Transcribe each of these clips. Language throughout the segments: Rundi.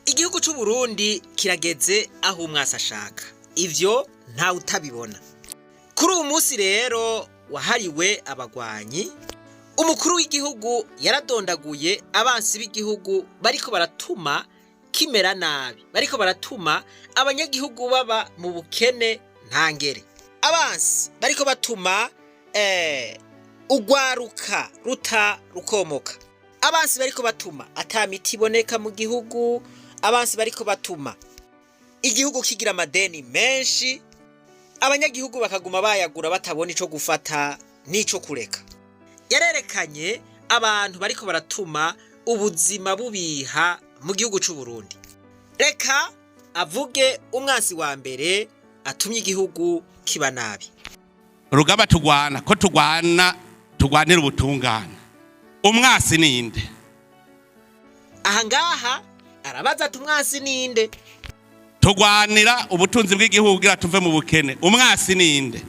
Igihugu c'u Burundi kirageze aho umwasi ashaka, ivyo ntawe utabibona. Kuri uwu munsi rero wahariwe abagwanyi, umukuru w'igihugu yaradondaguye abansi b'igihugu bariko baratuma kimera nabi, bariko baratuma abanyagihugu baba mu bukene ntangere, abansi bariko batuma ugwaruka ruta rukomoka, abansi bariko batuma ata miti iboneka mu gihugu, abansi bariko batuma igihugu kigira amadeni menshi, abanyagihugu bakaguma bayagura batabona ico gufata n'ico kureka. Yarerekanye abantu bariko baratuma ubuzima bubiha mu gihugu c'u Burundi. Reka avuge umwansi wa mbere atumye igihugu kiba nabi. Urugamba tugwana, ko tugwana tugwanira ubutungane, umwasi ninde? Aha ngaha arabaza ati: "Umwansi ninde?" Tugwanira ubutunzi bw'igihugu kugira tuve mu bukene, umwasi ninde?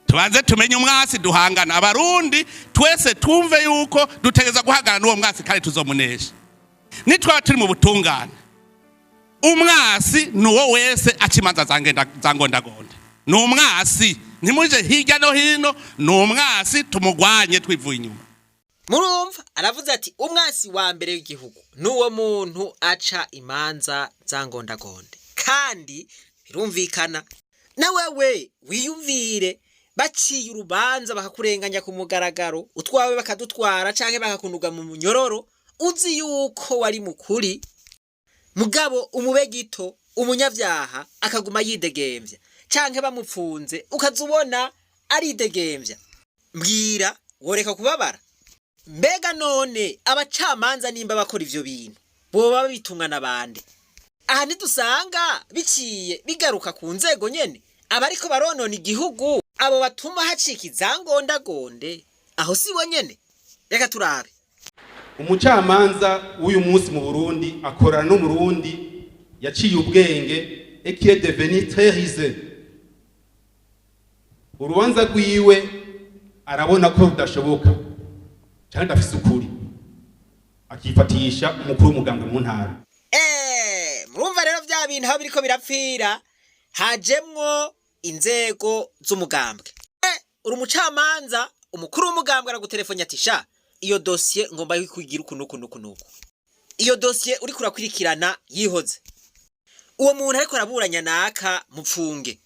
Tubanze tumenye umwasi duhangana. Abarundi twese twumve yuko dutegereza guhangana n'uwo mwasi kandi tuzomunesha nitwaba turi mu butungane. Umwasi ni uwo wese aca imanza za ngondagonde, ni umwasi. Ntimuje hirya no hino, ni umwasi, tumugwanye twivuye inyuma. Murumva aravuze ati umwasi wa mbere w'igihugu n'uwo muntu aca imanza za ngondagonde. Kandi birumvikana, na wewe wiyumvire baciye urubanza bakakurenganya ku mugaragaro, utwawe bakadutwara canke bakakunuga mu munyororo, uzi yuko wari mukuri, mugabo umube gito umunyavyaha akaguma yidegemvya, canke bamupfunze ukaza ubona aridegemvya. Mbwira, woreka kubabara? Mbega none abacamanza nimba bakora ivyo bintu, boba babitumwa n'abande? Aha ntidusanga biciye bigaruka ku nzego nyene abariko baronona igihugu, abo batuma hacika izangondagonde? Aho si bo nyene? Reka turabe. Umucamanza w'uyu munsi mu Burundi akorana n'Umurundi yaciye ubwenge et qui est devenu très rusé. Urubanza rwiwe arabona ko rudashoboka cyane, adafise ukuri, akifatisha umukuru w'umugambwe mu ntara. Murumva rero vya bintu aho biriko birapfira, hajemwo inzego z'umugambwe. Uri umucamanza, umukuru w'umugambwe aragutelefone ati: "Sha, iyo dosiye ngomba kuyigira uku nuku nuku nuku." Iyo dosiye uriko urakurikirana yihoze, uwo muntu ariko araburanya naka mupfunge,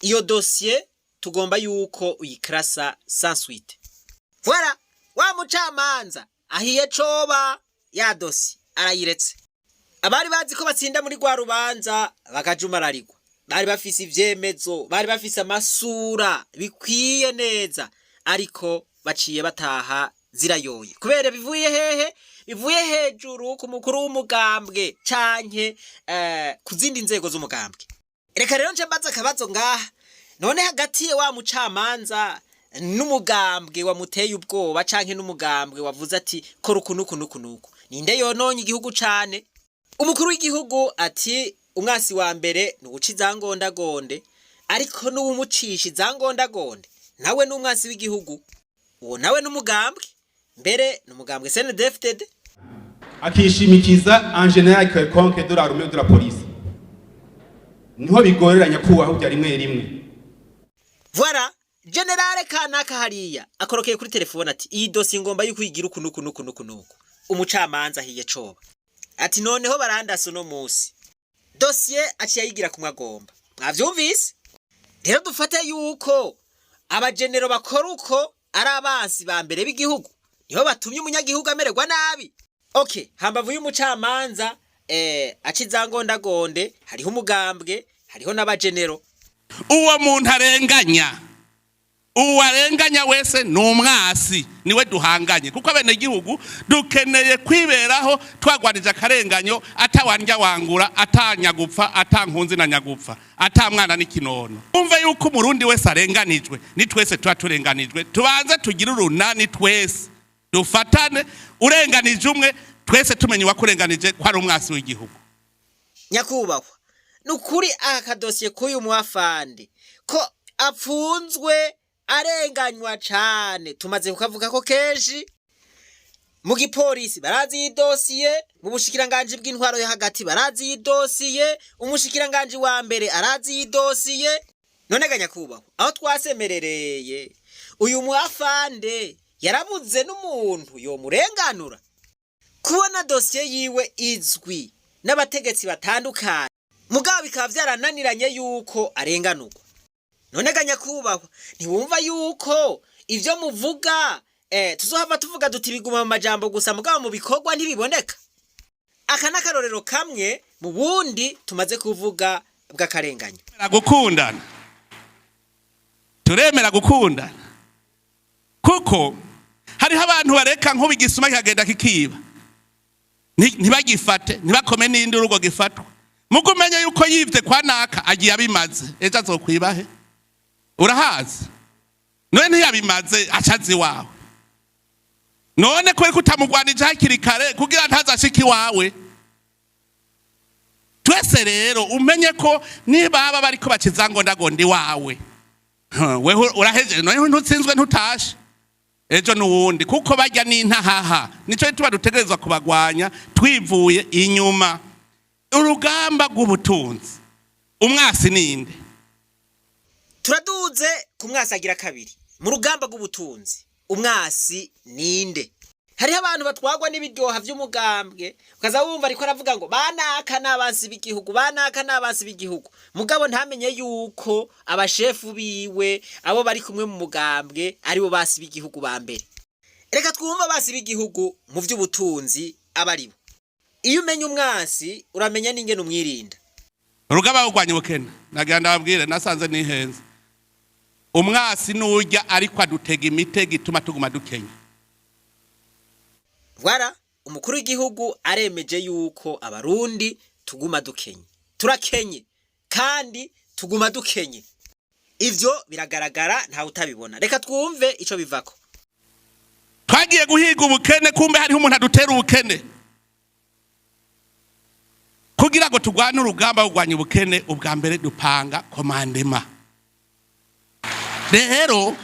iyo dosiye tugomba yuko uyikrasa sans suite. Voilà, wa mucamanza ahiye coba ya dosiye arayiretse. Abari bazi ko batsinda muri rwa rubanza bakajumararigwa, bari bafise ivyemezo, bari bafise amasura bikwiye neza, ariko baciye bataha zirayoye. Kubera bivuye hehe? Bivuye hejuru ku mukuru w'umugambwe canke ku zindi nzego z'umugambwe. Reka rero nce mbaza akabazo ngaha: none hagati ya wa mucamanza n'umugambwe wamuteye ubwoba, canke n'umugambwe wavuze ati: "Kora uku nuku nuku nuku", ninde yononye igihugu cane? Umukuru w'igihugu ati umwasi wa mbere ni uwuca izangondagonde, ariko n'uwumucisha izangondagonde nawe ni umwasi w'igihugu. Uwo nawe n'umugambwe, mbere ni umugambwe CNDD-FDD. Akishimikiza un général quelconque de l'armée ou de la police, niho bigorera nyakubahwa bya rimwe rimwe. Voilà, général kanaka hariya akorokeye kuri telefone ati: "Iyi dosiye ngomba yuko uyigira uku nuku nuku nuku nuku." Umucamanza ahiye coba ati: "Noneho barandasa uno musi." Dosiye aciye ayigira kumwe agomba. Mwavyumvise rero, dufate yuko abajenero bakora uko ari abansi ba mbere b'igihugu, nibo batumye umunyagihugu amererwa nabi. Okay, hambavu y'umucamanza aca izangondagonde, hariho umugambwe, hariho n'abajenero. Uwo muntu arenganya, uwo arenganya wese ni umwasi, niwe duhanganye, kuko abenegihugu dukeneye kwiberaho twagwanije akarenganyo, atawandya wangura, atanyagupfa, atankunzi na nyagupfa, ata mwana n'ikinono. Umve yuko Umurundi wese arenganijwe, ni twese tuba turenganijwe. Tubanze tugire urunani, twese dufatane. Urenganije umwe, twese tumenye uwakurenganije ko ari umwasi w'igihugu. Nyakubahwa, ni ukuri aka kadosiye k'uyu muafande ko apfunzwe arenganywa cane, tumaze kukavuga ko kenshi. Mu gipolisi barazi iyi dosiye, mu bushikiranganji bw'intwaro yo hagati barazi iyi dosiye, umushikiranganji wa mbere arazi iyi dosiye. None ga nyakubahwa, aho twasemerereye, uyu muafande yarabuze n'umuntu yomurenganura? Kubona dosiye yiwe izwi n'abategetsi batandukanye, mugabo bikaba vyarananiranye yuko arenganurwa. None ga nyakubahwa, ntiwumva yuko ivyo muvuga tuzohava tuvuga duti biguma mu majambo gusa, mugabo mu bikorwa ntibiboneka? Aka n'akarorero kamwe mu bundi tumaze kuvuga bw'akarenganyo. Gukundana, turemera gukundana, kuko hariho abantu bareka nk'ubu igisuma kikagenda kikiba, ntibagifate, ntibakome n'indi urugo gifatwa. Mugo umenye yuko yivye kwa naka, agiye abimaze, ejo azokwibahe urahazi. None ntiyabimaze, acazi iwawe. None kubera ko utamugwanije hakiri kare kugira ntazashike iwawe. Twese rero umenye ko nibaba bariko bakiza ngo ndagonda iwawe, weho uraheje. None ntutsinzwe, ntutashe, ejo nuwundi, kuko bajya n'intahaha. Nico gituma dutegerezwa kubagwanya twivuye inyuma. Urugamba rw'ubutunzi, umwasi ninde? Turaduze ku mwasi agira kabiri mu rugamba rw'ubutunzi. Umwasi ninde? Hariho abantu batwagwa n'ibiryoha vy'umugambwe, ukaza wumva ariko aravuga ngo banaka n'abansi b'igihugu, banaka n'abansi b'igihugu, mugabo ntamenye yuko abashefu biwe, abo bari kumwe mu mugambwe, aribo basi b'igihugu ba mbere. Reka twumve abasi b'igihugu mu vy'ubutunzi abaribo. Iyo umenya umwasi, uramenya n'ingene umwirinda. Urugamba rwo ubukene, nagira ndababwire, nasanze nihenze. Umwasi nurya ariko adutega imitego ituma tuguma dukenya. Voilà, umukuru w'igihugu aremeje yuko Abarundi tuguma dukenye. Turakenye kandi tuguma dukenye, ivyo biragaragara, ntawe utabibona. Reka twumve ico bivako. Twagiye guhiga ubukene, kumbe hariho umuntu adutera ubukene. Kugira ngo turwane urugamba rwo kurwanya ubukene, ubwa mbere dupanga commandement. Rero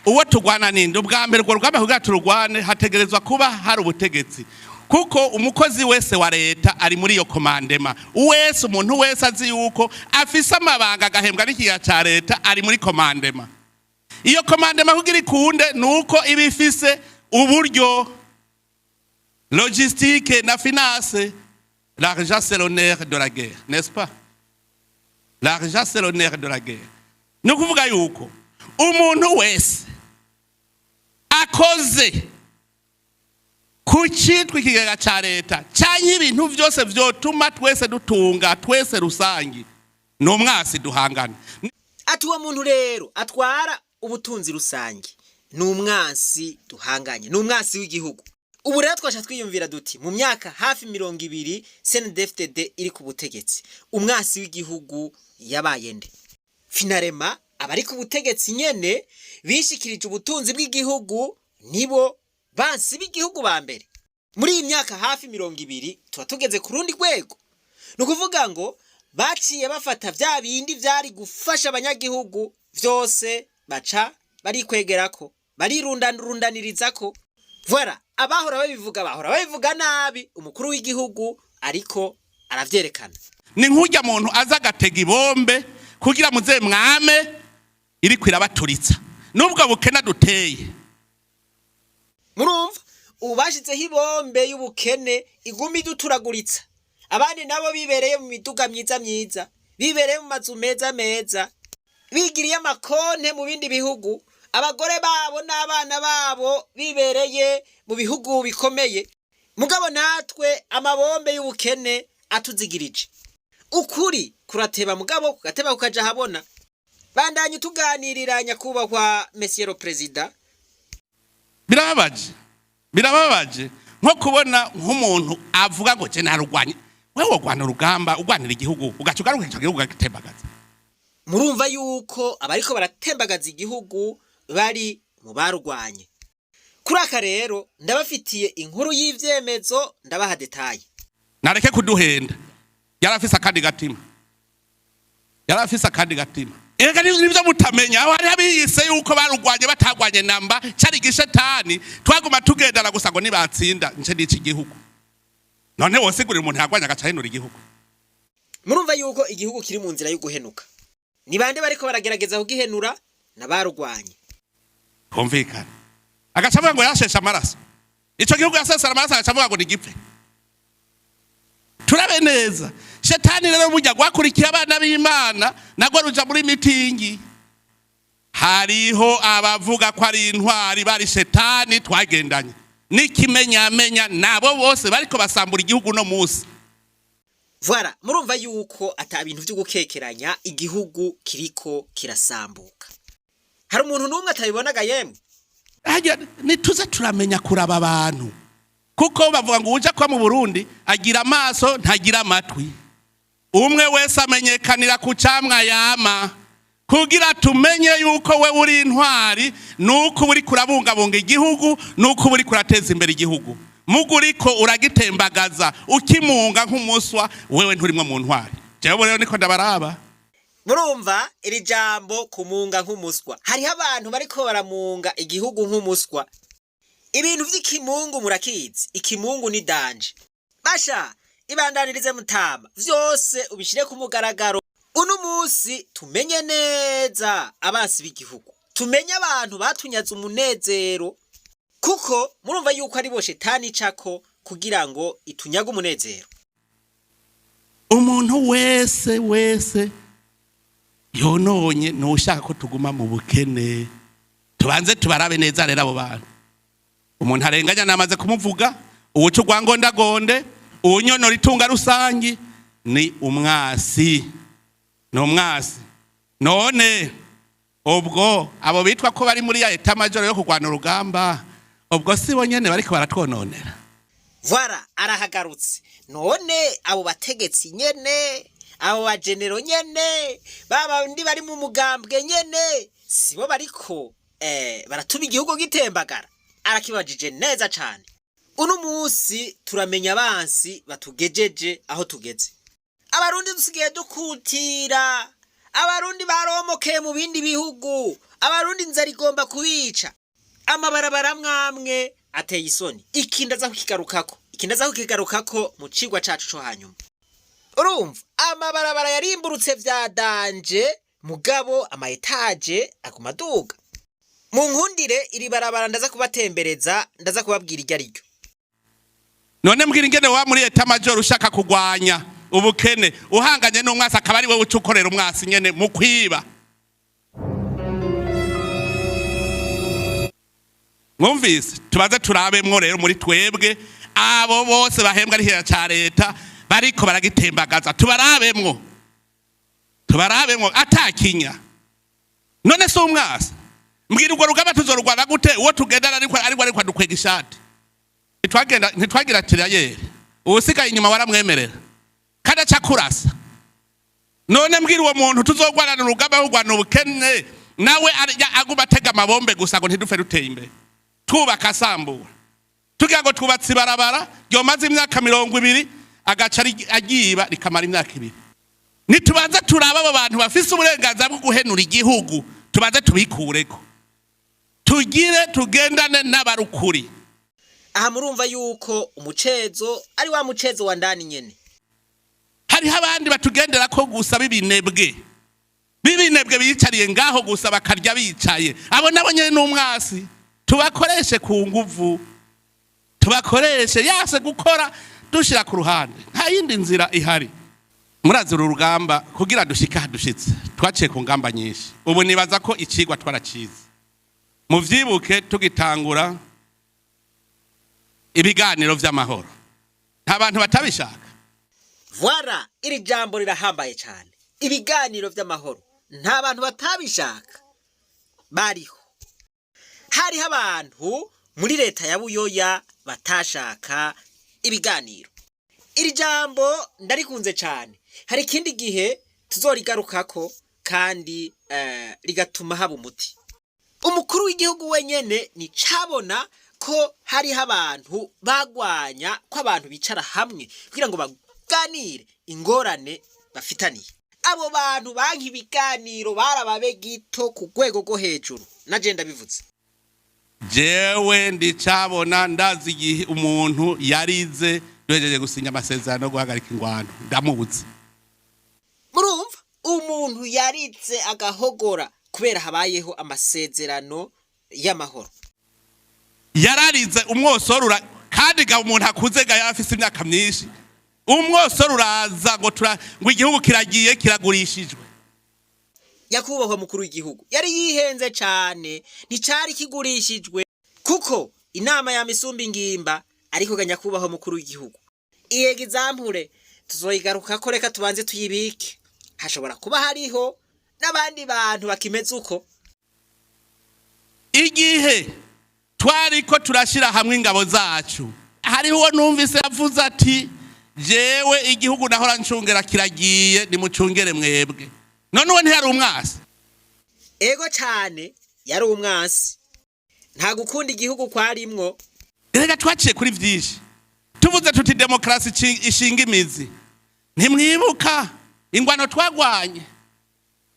uwo turwana ninde? Ubwa mbere urwo rugamba kugira tururwane, hategerezwa kuba hari ubutegetsi, kuko umukozi wese wa leta ari muri iyo commandement. Wese, umuntu wese azi yuko afise amabanga, agahembwa n'ikigega ca leta, ari muri commandement. Iyo commandement kugira ikunde nuko iba ifise uburyo logistique na finance. L'argent, c'est le nerf de la guerre, n'est-ce pas? L'argent, c'est le nerf de la guerre. Ni ukuvuga yuko umuntu wese akoze ku cyitwa ikigega cya leta cyangwa ibintu byose vyotuma twese dutunga, twese rusangi, ni umwasi duhangana. Ati uwo muntu rero atwara ubutunzi rusange ni umwansi duhanganye, ni umwansi w'igihugu. Ubu rero twasha twiyumvira duti mu myaka hafi 20 CNDD-FDD iri ku butegetsi, umwansi w'igihugu yabaye nde? Finalement, abari ku butegetsi nyene bishikirije ubutunzi bw'igihugu nibo bansi b'igihugu ba mbere. Muri iyi myaka hafi 20 tuba tugeze ku rundi rwego. Ni ukuvuga ngo baciye bafata vya bindi vyari gufasha abanyagihugu vyose, baca barikwegerako, barirundanirundaniririzako. Voilà, abahora babivuga bahora babivuga nabi, umukuru w'igihugu ariko aravyerekana. Ni nk'urya muntu aza agatega ibombe kugira muze mwame iriko irabaturitsa n'ubwo bukene duteye. Murumva, ubu bashizeho ibombe y'ubukene iguma iduturaguritsa, abandi nabo bibereye mu miduga myiza myiza, bibereye mu mazu meza meza, bigiriye amakonte mu bindi bihugu, abagore babo n'abana babo bibereye mu bihugu bikomeye, mugabo natwe amabombe y'ubukene atuzigirije. Ukuri kurateba, mugabo kugateba kukaja habona. Bandanye tuganirira, nyakubahwa monsieur le président. Birababaje, birababaje nko kubona nk'umuntu avuga ngo je narugwanye. Wewe wogwana urugamba ugwanira igihugu, ugaca ugaruka ico gihugu ugagitembagaza. Murumva yuko abariko baratembagaza igihugu bari mu barwanye. Kuri aka rero ndabafitiye inkuru y'ivyemezo, ndabaha détails. Nareke kuduhenda, yarafise akandi gatima, yarafise akandi gatima. Ega nivyo mutamenya, aho hari abiyise yuko barugwanye batagwanye namba, cari igishetani. Twaguma tugendana gusa ngo nibatsinda nce n'iki gihugu. None wosigurira umuntu yagwanye agaca ahenura igihugu? Murumva yuko igihugu kiri mu nzira yo guhenuka. Ni bande bariko baragerageza kugihenura? N'abarugwanye. Kumvikana, agaca avuga ngo yasheshe amaraso. Ico gihugu yasesera amaraso, agaca avuga ngo nigipfe. Turabe neza, shetani rero burya rwakurikiye abana b'Imana, nagwo ruja muri mitingi. Hariho abavuga ko ari intwari bari shetani twagendanye, n'ikimenyamenya nabo bose bariko basambura igihugu no musi. Voilà, murumva yuko ata bintu vyo gukekeranya, igihugu kiriko kirasambuka. Hari umuntu n'umwe atabibonaga yemwe? Harya nituze turamenya kuraba abantu, kuko bavuga ngo uja kuba mu Burundi agira amaso ntagira amatwi. Umwe wese amenyekanira ku camwa yama. Kugira tumenye yuko we uri intwari, nuko uri kurabungabunga igihugu, nuko uri kurateza imbere igihugu. Mugu uriko uragitembagaza, ukimunga nk'umuswa, wewe nturimwo mu ntwari. Jewe rero niko ndabaraba. Murumva iri jambo kumunga nk'umuswa? Hariho abantu bariko baramunga igihugu nk'umuswa. Ibintu vy'ikimungu murakizi, ikimungu ni danger. Basha ibandanirize mutama, vyose ubishire ku mugaragaro. Uno munsi tumenye neza abansi b'igihugu, tumenye abantu batunyaze umunezero, kuko murumva yuko ari bo shetani icako kugira ngo itunyage umunezero. Umuntu wese wese yononye ntushaka ko tuguma mu bukene. Tubanze tubarabe neza rero abo bantu. Umuntu arenganya namaze kumuvuga, uwuca urwangondagonde, uwunyonora itunga rusangi ni umwasi, ni umwasi. None ubwo abo bitwa ko bari muri ya état-major yo kurwana urugamba, ubwo si bo nyene bariko baratwononera? Voilà, arahagarutse. None abo bategetsi nyene, abo bajenero nyene, baba ndi bari mu mugambwe nyene, sibo bariko baratuma igihugu gitembagara? Arakibajije neza cane. Uno munsi turamenya abansi batugejeje aho tugeze. Abarundi dusigaye dukutira, Abarundi baromokeye mu bindi bihugu, Abarundi inzara igomba kubica. Amabarabara mwamwe ateye isoni. Iki ndaza kukigarukako, iki ndaza kukigarukako mu cigwa cacu co hanyuma. Urumva amabarabara yarimburutse vya danger, mugabo ama étages aguma aduga. Mu nkundire iri barabara ndaza kubatembereza, ndaza kubabwira iryo ariryo. None mbwira ingene wa muri état-major ushaka kugwanya ubukene, uhanganye n'umwasi, akaba ari wowe uca ukorera umwasi nyene mu kwiba. Mwumvise? Tubaze turabemwo rero muri twebwe abo bose bahembwa n'ikigega ca leta bariko baragitembagaza. Tubarabemwo, tubarabemwo atakinya. None si umwasi? Mbwira, urwo rugamba tuzorugwana gute uwo tugendana ariko adukwega ishati? Ntitwagenda, ntitwagira tirailleur, uwusigaye inyuma waramwemerera kandi aca kurasa. None mbwira uwo muntu tuzogwanana urugamba rugwana ubukene, nawe aguma atega amabombe gusa ngo ntidupfe duteye imbere, twubaka asambura. Tugira ngo twubatse ibarabara ryomaze imyaka 20, agaca agiba rikamara imyaka 2. Nitubanze turaba abo bantu bafise uburenganzira bwo guhenura igihugu, tubanze tubikureko, tugire tugendane n'abarukuri. Aha murumva yuko umucezo ari wa mucezo wa ndani nyene. Hariho abandi batugendera ko gusa b'ibinebwe, b'ibinebwe biyicariye ngaho gusa bakarya bicaye. Abo nabo nyene n'umwasi. Tubakoreshe ku nguvu, tubakoreshe yase gukora, dushira ku ruhande. Nta yindi nzira ihari. Murazi uru rugamba kugira dushike aha dushitse twaciye ku ngamba nyinshi. Ubu nibaza ko icigwa twaracize. Muvyibuke tugitangura ibiganiro vy'amahoro, nta bantu batabishaka. Voilà, iri jambo rirahambaye cyane. Ibiganiro vy'amahoro nta bantu batabishaka, bariho. Hariho abantu muri leta ya Buyoya batashaka ibiganiro. Iri jambo ndarikunze cyane. Hari ikindi gihe tuzorigarukako kandi rigatuma haba umuti. Umukuru w'igihugu wenyene ni cabona ko hariho abantu bagwanya ko abantu bicara hamwe kugira ngo baganire ingorane bafitaniye. Abo bantu banka ibiganiro barababe gito ku rwego rwo hejuru, naje ndabivuze. Jewe ndicabona, ndazi igihe umuntu yarize duhejeje gusinya amasezerano yo guhagarika ingwano, ndamuzi. Murumva umuntu yaritse agahogora kubera habayeho amasezerano y'amahoro. Yararize umwosoro, kandi ga umuntu akuze ga yarafise imyaka myinshi, umwosoro uraza ngo tura ngo igihugu kiragiye kiragurishijwe. Nyakubahwa mukuru w'igihugu yari yihenze cane, nticari kigurishijwe kuko inama ya misumba ingimba. Ariko ga nyakubahwa mukuru w'igihugu, iyi exemple tuzoyigarukako, reka tubanze tuyibike, hashobora kuba hariho n'abandi bantu bakimeze uko. Igihe twariko turashira hamwe ingabo zacu, hariho uwo numvise yavuze ati: "Jewe igihugu nahora ncungera kiragiye, nimucungere mwebwe." None uwo ntiyari umwasi? Ego cane, yari umwansi, nta gukunda igihugu kwarimwo. Erega twaciye kuri vyinshi. Tuvuze tuti demokarasi ishinga imizi, ntimwibuka ingwano twagwanye,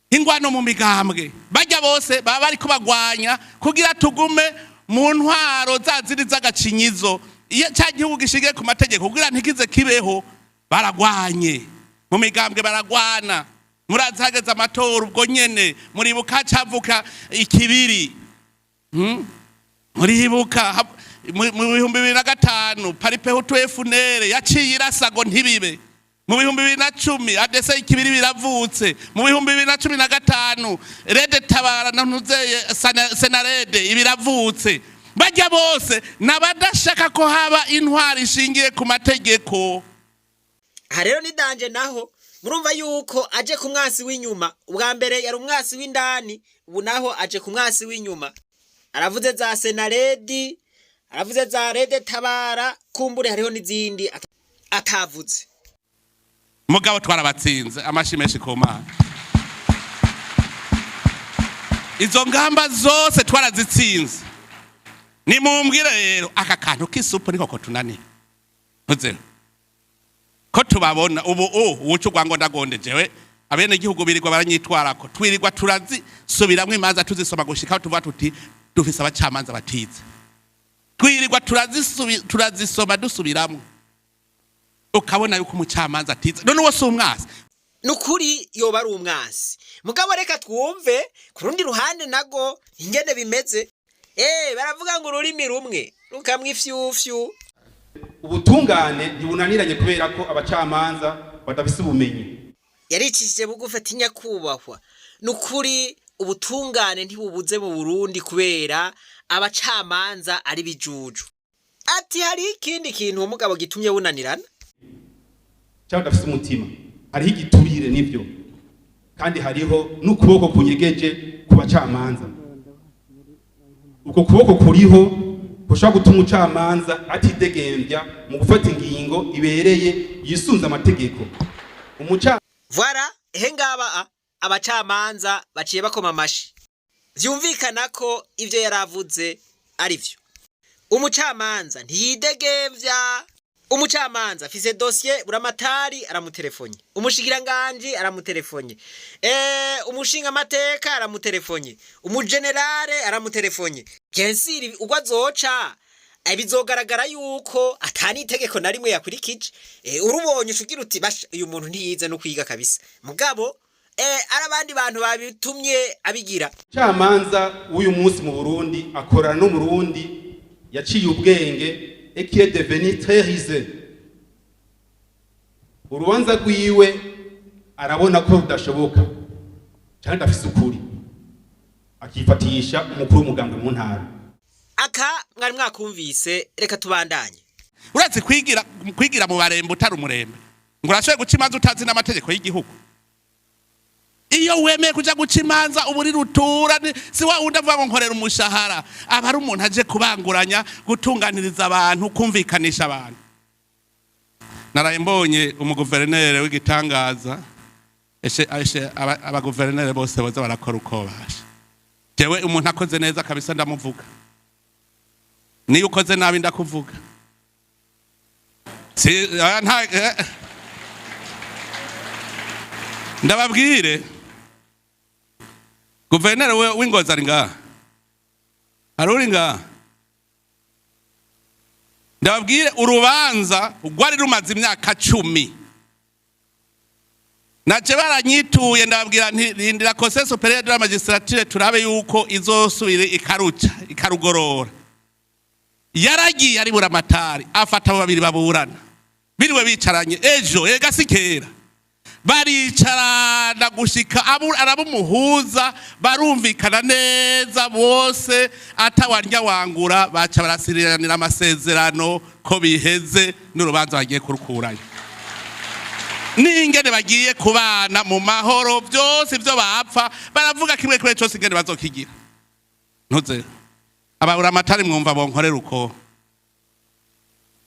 ingwano mu migambwe? Bajya bose baba bariko bagwanya kugira tugume mu ntwaro za zindi z'agacinyizo. Iyo cya gihugu gishingiye ku mategeko kugira ntikize kibeho, baragwanye mu migambwe, baragwana. Murazi hageze amatora ubwo nyene, muribuka cavuka ikibiri. Muribuka mu 2005 Palipehutu FNL yaciye irasa ngo ntibibe. Mu 2010 ADC ikibiri biravutse. Mu 2015 RED Tabara na ntuzeye Senarede ibiravutse. Bajya bose nabadashaka ko haba intwari ishingiye ku mategeko. Aha rero ni danger naho. Murumva yuko aje ku mwasi w'inyuma. Ubwa mbere yari umwasi w'indani, ubu naho aje ku mwasi w'inyuma. Aravuze za Senaredi, aravuze za RED Tabara, kumbure hariho n'izindi atavuze. Mugabo twarabatsinze, amashi menshi ku Mana. Izo ngamba zose twarazitsinze. Nimumbwire rero, aka kantu k'isupu niko kotunanira ntuzeho ko tubabona ubu uwuca urwango ndagonde. Jewe abenegihugu birirwa baranyitwarako, twirirwa turazisubiramwo imanza, tuzisoma gushika aho tuvuga tuti dufise abacamanza batize. Twirirwa turazisoma dusubiramwo, ukabona yuko umucamanza atize. None uwo si umwasi? Nukuri yoba ari umwansi. Mugabo reka twumve ku rundi ruhande nago ingene bimeze. Baravuga ngo ururimi rumwe rukamwa ifyufyu. Ubutungane ntibunaniranye kubera ko abacamanza badafise ubumenyi. Yaricishije bugufi ati: "Nyakubahwa, nukuri ubutungane ntibubuze mu Burundi kubera abacamanza ari bijuju." Ati hari ikindi kintu uwo mugabo gitumye bunanirana. Cyangwa badafise umutima. Hariho igiturire, nivyo, kandi hariho n'ukuboko kunyegeje ku bacamanza. Uko kuboko kuriho kushobora gutuma umucamanza atidegembya mu gufata ingingo ibereye yisunze amategeko. Voilà, ehe ngaba abacamanza baciye bakoma amashi, vyumvikana ko ivyo yaravuze ari vyo. Umucamanza ntiyidegemvya. Umucamanza afise dosiye, buramatari aramutelefonnye, umushikiranganji aramutelefonnye, umushingamateka aramutelefonnye, umugenerale aramutelefonnye. Bien sûr, ubwo azoca bizogaragara yuko atani itegeko na rimwe yakurikije. Urubonye ushugira uti: "Basha, uyu muntu ntiyize no kwiga kabisa." Mugabo ari abandi bantu babitumye abigira. Umucamanza w'uyu munsi mu Burundi akorana n'Umurundi yaciye ubwenge et qui est devenu très rusé. Urubanza rwiwe arabona ko rudashoboka cyane, adafise ukuri, akifatisha umukuru w'umugambwe mu ntara. Aka mwari mwakumvise, reka tubandanye. Urazi kwigira mu barembe utari umurembe, ngo urashoboye guca imanza utazi n'amategeko y'igihugu. Iyo wemeye kuja guca imanza uba uri rutura. Si wa wundi avuga ngo nkorera umushahara, aba ari umuntu aje kubanguranya, gutunganiriza abantu, kumvikanisha abantu. Naraye mbonye umuguverineri w'igitangaza. Eshe abaguverineri bose boza barakora uko basha. Jewe umuntu akoze neza kabisa ndamuvuga, niyo ukoze nabi ndakuvuga. Si nta. Ndababwire, guverineri w'Ingozi ari ngaha, hari uri ngaha. Ndababwire, urubanza rwari rumaze imyaka 10, naje baranyituye, ndababwira nti rindira Conseil supérieur de la magistrature, turabe yuko izosubira ikaruca ikarugorora. Yaragiye ari buramatari, afata abo babiri baburana, biriwe bicaranye ejo, ega si kera, baricarana gushika arabumuhuza, barumvikana neza bose, atawarya wangura, baca barasiriranira amasezerano ko biheze n'urubanza bagiye kurukurayo, n'ingene bagiye kubana mu mahoro. Byose ibyo bapfa baravuga kimwe kimwe cyose ingene bazokigira. Ntuze ababura amatari, mwumva bonkorera uko,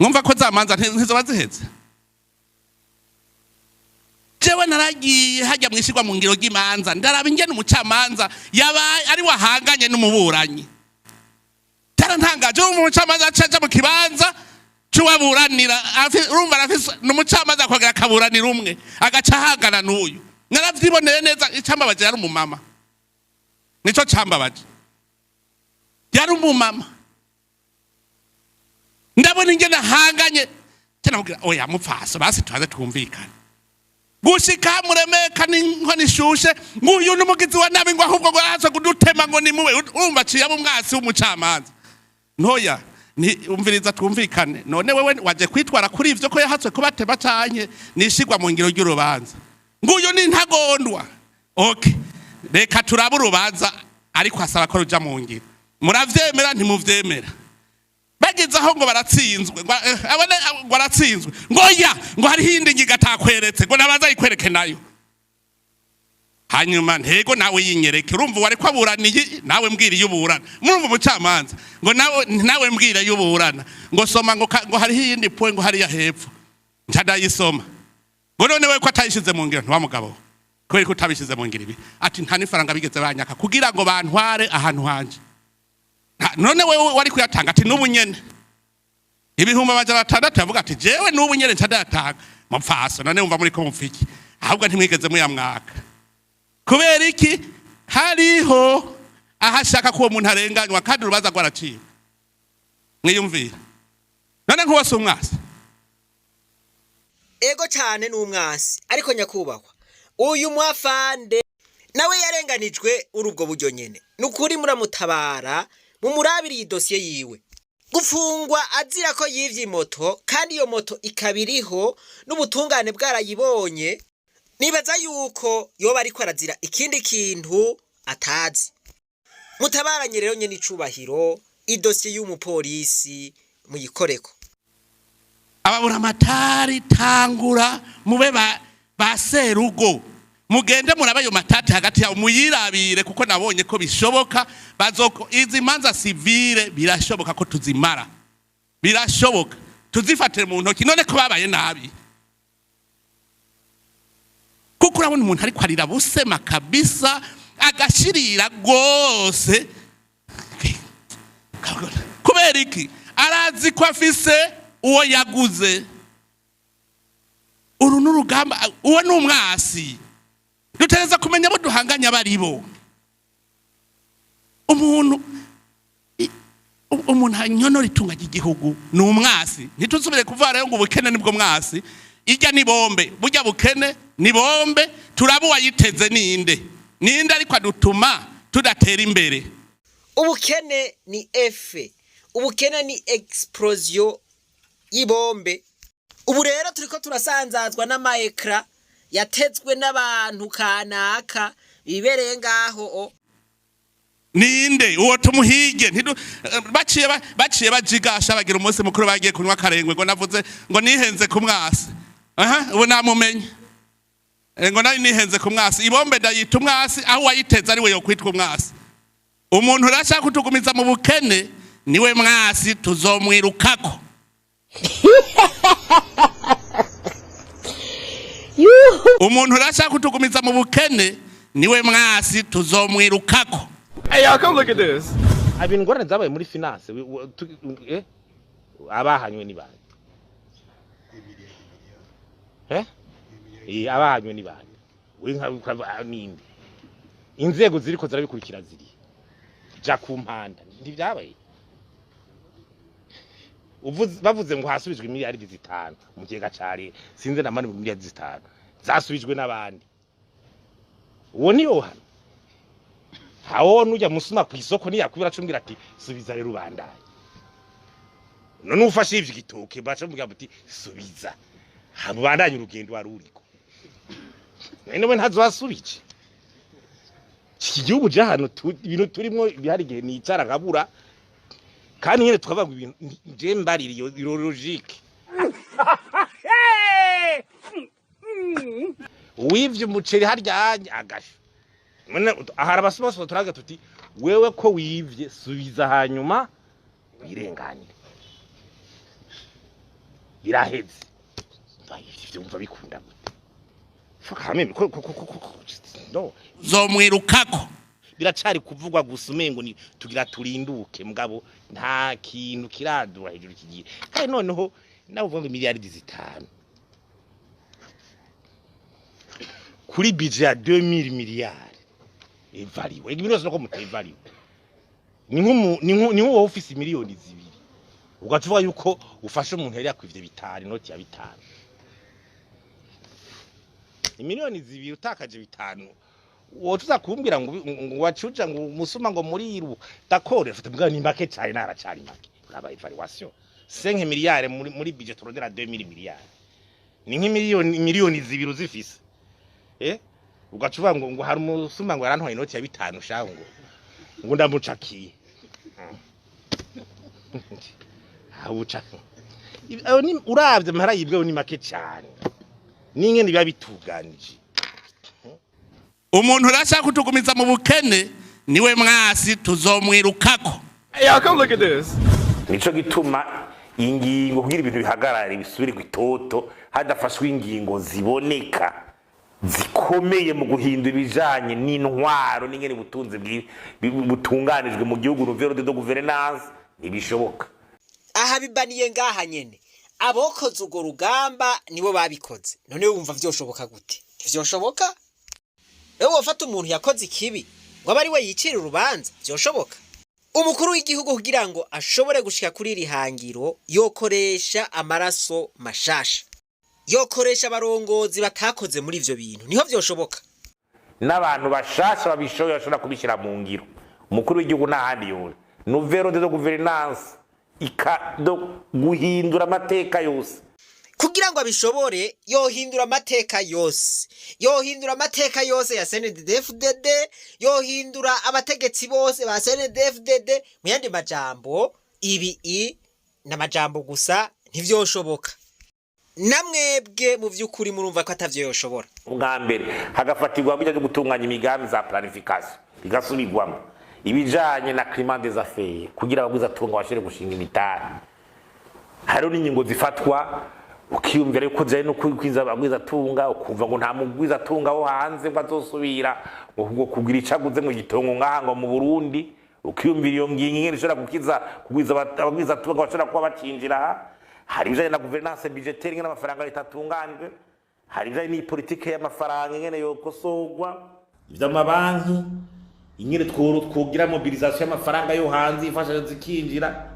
mwumva ko za manza ntizoba ziheze. Jewe naragiye hajya mwishirwa mu ngiro ry'imanza, ndaraba ingene umucamanza yabaye ari wahanganye n'umuburanyi. Tarantangaje, urumva umucamanza aca aja mu kibanza c'uwaburanira, urumva arafise n'umucamanza akongera akaburanira umwe, agaca ahangana n'uyu. Naravyiboneye neza. Icambabaje, yari umumama, nico cambabaje, yari umumama. Ndabona ingene ahanganye, canamubwira: "Oya mupfaso, basi tuhaze twumvikane." Gushika muremeka n'inkono ishushe, nguyu n'umugizi wa nabi, ngo ahubwo ngo araza kudutema, ngo nimube. Urumva aciye aba umwasi w'umucamanza. Ntoya ni umviriza twumvikane, none wewe waje kwitwara kuri ivyo ko yahatswe kubatema, canke nishigwa mu ngiro ry'urubanza? Nguyu ni ntagondwa. Okay, reka turabe urubanza, ariko asaba ko ruja mu ngiro. Muravyemera, ntimuvyemera? Bageze aho ngo baratsinzwe, ngo abone ngo aratsinzwe, ngo ya ngo hariho iyindi ngingo atakweretse, ngo nabaza ayikwereke nayo. Hanyuma ntego nawe yinyereke. Urumva wari ko aburaniye, nawe mbwira iyo uburana. Murumva umucamanza ngo nawe mbwira iyo uburana, ngo soma, ngo ngo hariho iyindi point, ngo hariya hepfo. Nca ndayisoma. Ngo none we ko atayishize mu ngiro? Ntiwa mugabo, kubera ko utabishize mu ngiro ibi? Ati nta n'ifaranga bigeze banyaka kugira ngo bantware ahantu hanje. None wewe wari kuyatanga? Ati n'ubu nyene 600,000. Yavuga ati jewe n'ubu nyene nca ndayatanga. Mupfaso, none wumva muri ko mupfiki? Ahubwo ntimwigeze muyamwaka. Kubera iki? Hariho aho ashaka ko uwo muntu arenganywa, kandi urubanza rwaraciwe. Mwiyumvira none nkuwo si umwasi? Ego cyane, ni umwasi. Ariko nyakubahwa, uyu mwafande nawe yarenganijwe uri ubwo buryo nyene. Ni ukuri muramutabara, mumurabire iyi dosiye yiwe. Gufungwa azira ko yivye moto, kandi iyo moto ikaba iriho n'ubutungane bwarayibonye, nibaza yuko yoba ariko arazira ikindi kintu atazi. Mutabaranye rero nyene icubahiro, idosiye y'umupolisi muyikoreko. Ababuramatari, tangura mube ba serugo, mugende murabe ayo matati hagati yabo, muyirabire, kuko nabonye ko bishoboka. Bazoko izi manza civile birashoboka ko tuzimara, birashoboka tuzifatire mu ntoki. None ko babaye nabi? Kuko urabona umuntu ariko arira busema kabisa, agashirira rwose. Kubera iki? Arazi ko afise uwo yaguze. Uru ni urugamba, uwo ni umwasi. Dutegereza kumenya abo duhanganye abo ari bo. Umuntu umuntu anyonora itunga ry'igihugu ni umwasi. Ntituzubire kuvuga rero ngo ubukene nibwo mwasi. Ijya ni bombe, burya bukene ni bombe. Turaba uwayiteze ninde, ninde ariko adutuma tudatera imbere. Ubukene ni effet, ubukene ni explosion y'ibombe. Ubu rero turiko turasanzazwa n'ama écrans yatezwe n'abantu kanaka bibereye ngaho o. Ninde uwo? Tumuhige. Baciye bajigasha, bagira umunsi mukuru, bagiye kunywa akarengwe, ngo navuze ngo nihenze ku mwasi. Aha ubu namumenye. Ngo nari nihenze ku mwasi. Ibombe ndayita umwasi, aho uwayiteze ari we yokwitwa umwasi. Umuntu urashaka kutugumiza mu bukene niwe mwasi, tuzomwirukako. Umuntu urashaka kutugumiza mu bukene niwe mwasi, tuzomwirukako. Hey, y'all, come look at this. Ibintu ingorane zabaye muri finance, abahanywe ni bande? Abahanywe ni bande? We nka ninde inzego ziriko zirabikurikira ziri ja ku mpanda ntivyabaye. Bavuze ngo hasubijwe miliyaridi 5 mu kigega ca leta, sinzi na mani, miliyaridi 5 zasubijwe n'abandi. Uwo ni yohana hawo nujya musuma ku isoko niyakubira acumbwira ati: "Subiza rero ubandaye." None ufashe ivyo igitoke, baca bamubwira bati: "Subiza hamubandanye urugendo wari uriko." None we ntazosubije iki gihugu je hano ibintu turimwo bihari, igihe nicara nkabura kandi nyene tukavuga ngo ibintu je mbarira iyo logique. Uwivye umuceri harya agasho, none ahari abasuma turaga tuti: "Wewe ko wivye, subiza hanyuma wirenganire." Biraheze. Ivyo wumva bikunda gute? Fuck hamwe ko no Zomwirukako. Biracari kuvugwa gusa, umengo ni tugira turinduke, mugabo nta kintu kiradura hejuru kigiye. Kandi noneho nawe uvuga ngo miliyaridi 5 kuri budget ya 2000 miliyari evariwe, ibintu byose nuko mutevariwe ni nk'uwo ufise miliyoni 2 ugaca uvuga yuko ufashe umuntu yari yakwivye bitanu, inoti ya bitanu, miliyoni 2 utakaje bitanu, wotuza kumbwira ngo wacuja ngo umusuma ngo muriru. D'accord, afite mbwa ni make cyane, naracari make. Uraba évaluation 5 miliyari muri budget turondera 2000 miliyari, ni nk'imiliyoni miliyoni 2 uzifise, ugaca uvuga ngo hari umusuma ngo yarantwaye inoti ya bitanu shaho, ngo ndamucakiye. Awuca ayo ni uravye amahera yibweho ni make cyane n'ingene biba bituganije. Umuntu urashaka kutugumiza mu bukene niwe mwasi, tuzomwirukako. Nico gituma ingingo kugira ibintu bihagarare bisubire ku itoto hadafashwe ingingo ziboneka zikomeye mu guhindura ibijanye n'intwaro n'ingene ubutunzi butunganijwe mu gihugu, nouvelle de gouvernance, ntibishoboka. Aha bibaniye ngaha nyene, abokoze urwo rugamba nibo babikoze. None wumva vyoshoboka gute? Ntivyoshoboka. Rero wofata umuntu yakoze ikibi ngo abe ari we yicira urubanza, vyoshoboka? Umukuru w'igihugu kugira ngo ashobore gushika kuri iri hangiro yokoresha amaraso mashasha, yokoresha abarongozi batakoze muri ivyo bintu, niho vyoshoboka. N'abantu bashasha babishoboye bashobora kubishyira mu ngiro. Umukuru w'igihugu nta handi yora nouvelle de gouvernance ika do guhindura amateka yose. Kugira ngo abishobore yohindura amateka yose, yohindura amateka yose ya CNDD-FDD, yohindura abategetsi bose ba CNDD-FDD. Mu yandi majambo, ibi i n'amajambo gusa, ntivyoshoboka. Namwebwe mu vy'ukuri murumva ko atavyo yoshobora. Ubwa mbere hagafatirwa bijya byo gutunganya imigambi za planification, bigasubirwamo ibijanye na climat des affaires kugira abagwizatunga bashobore gushinga imitari. Hariho n'ingingo zifatwa ukiyumvira yuko zijanye no kwiza abagwizatunga, ukumva ngo nta mugwizatunga wo hanze ngo azosubira ngo kugira ico aguze mu gitongo ngaha ngo mu Burundi. Ukiyumvira iyo ngingo ingene ishobora gukiza kugwiza abagwizatunga bashobora kuba bacinjira aha. Hari ibijanye na gouvernance budgétaire, ingene amafaranga leta atunganijwe. Hari ibijanye n'ipolitike y'amafaranga ingene yokosorwa, ivy'amabanki ingene twogira mobilisation y'amafaranga yo hanze, imfashanyo zikinjira,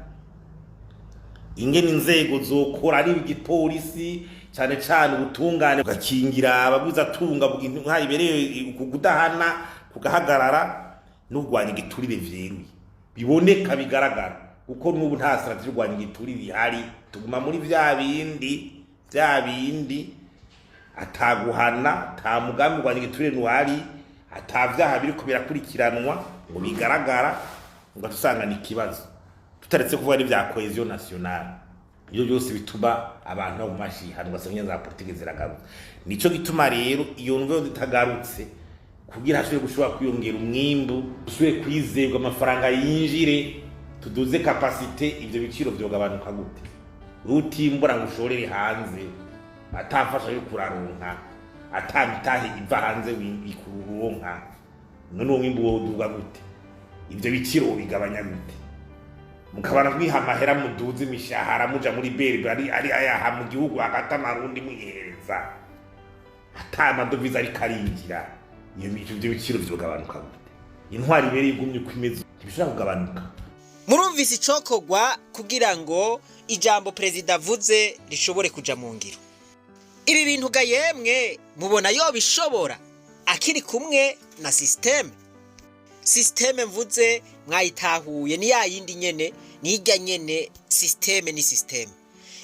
ingene inzego zokora ari igipolisi cyane cyane, ubutungane bugakingira abagwizatunga nka ibereye kudahana kugahagarara, no kurwanya igiturire vyeruye biboneka bigaragara, kuko n'ubu nta stratégie yo kurwanya igiturire ihari. Tuguma muri vya bindi vya bindi, ataguhana, ata mugambi kurwanya igiturire ntuhari, ata vyaha biriko birakurikiranwa ngo bigaragara, ngo usanga ni ikibazo. Tutaretse kuvuga n'ivya cohésion nationale, ibyo byose bituma abantu baguma bashihana, ugasanga za politike ziragarutse. Nico gituma rero iyo mvo itagarutse kugira hashobore gushobora kwiyongera umwimbu, usubire kwizerwa, amafaranga yinjire, tuduze capacité, ivyo biciro vyogabanuka gute utimbura ngo ushorere hanze, atafasha yo kuraronka, atamitahe iva hanze ikuronka? None uwo mwimbu woduga gute? Ivyo biciro wobigabanya gute? Mukabana mwiha amahera, muduze imishahara, muja muri berbe ari ayaha mu gihugu hagati amarundi mwihereza. Ata madovize ariko arinjira, iyo ivyo biciro vyogabanuka gute? Intwari ibereye igumye uko imeze, ntibishobora kugabanuka. Murumvise icokorwa kugira ngo ijambo perezida avuze rishobore kuja mu ngiro. Ibi bintu ga yemwe, mubona yobishobora akiri kumwe na système? Système mvuze mwayitahuye, ni ya yindi nyene, nirya nyene. Système ni système.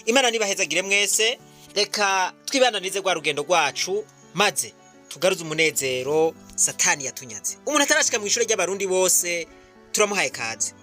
Imana nibahezagire mwese. Reka twibananize rwa rugendo rwacu, maze tugaruze umunezero Satani yatunyaze. Umuntu atarashika mu ishure ry'Abarundi bose, turamuhaye kaze.